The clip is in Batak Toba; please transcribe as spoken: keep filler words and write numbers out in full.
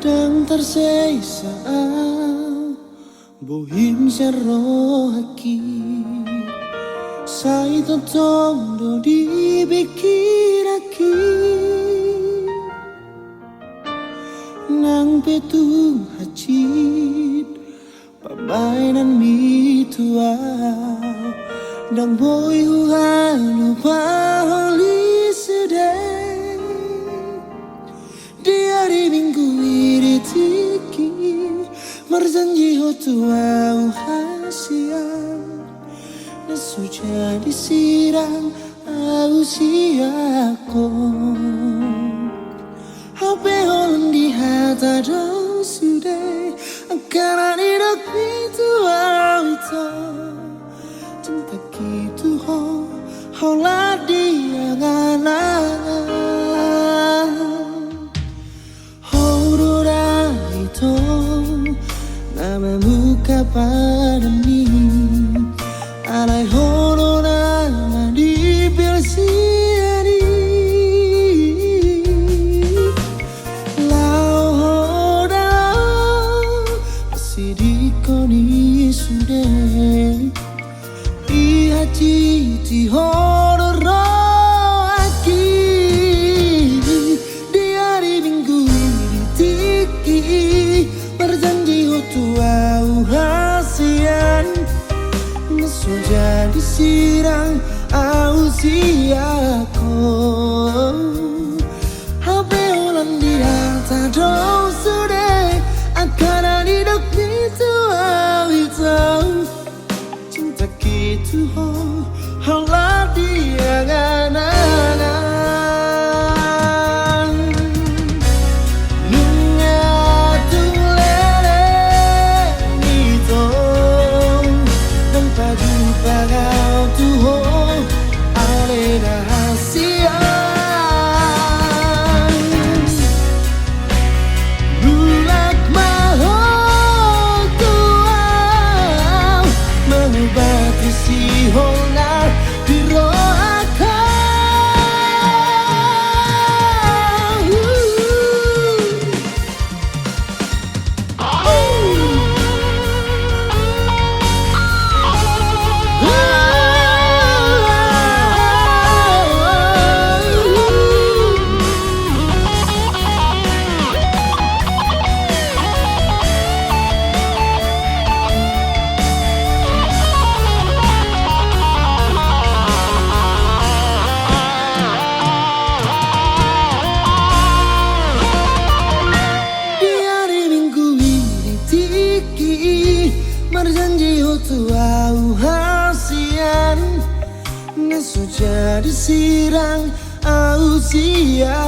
Ndang tarsesa au bohim sian rohangki, sai tongtong do di pikiranki. Nang pe tung hansit pambahenanmi tu au, ndang boi huhalupahon i sude. Di ari Minggu i di tingki, marjanji ho tu au hasian, na so jadi sirang au sian ho. Hape holan di hata do sude, angka na nidokmi tu au ito. Cintaki tu ho, holan di angan-angan. Ho do da ito na mamungka padanmi, alai ho do na manipil sian i. Laho ho da laho, pasidingkon i sude. Dihansit ho do rohangki. Di ari Minggu i di tingki, marjanji ho tu au hasian, na so jadi sirang au sian ho. Hape holan di hata do sude, angka na nidokmi tu au ito. Cintaki tu ho, holan di angan-angan. Nunga tung leleng ito, ndang pajumpang au tu ho, alai na hasian. Mulak ma ho tu au, mangubati sihol na di rohangku. Di ari Minggu i di tingki, marjanji ho tu au hasian, na so jadi sirang au sian